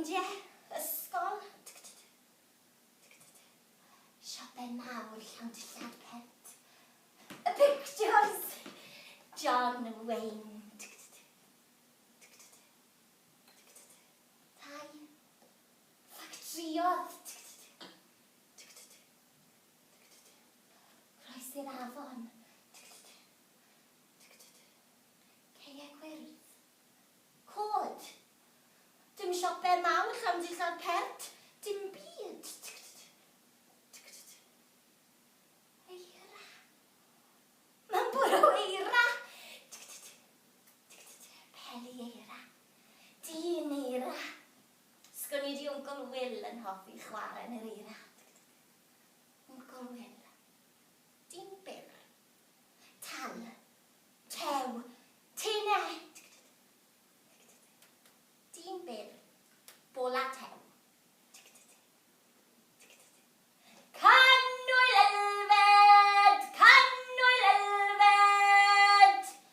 Ffrindiau, ysgol. Siope mawr llawn dillad pert. Y pictures! John Wayne. Tai. Ffactrïodd. Croesi'r afon. Ceie gwyrdd. Cod. Dim siope mawr llawn dillad pert. Dim byd. Eira. Mae'n bwrw eira. Peli eira. Dyn eira. Sgwn i 'di Wncwl Wil yn hoffi chwarae yn yr eira. Wncwl Wil.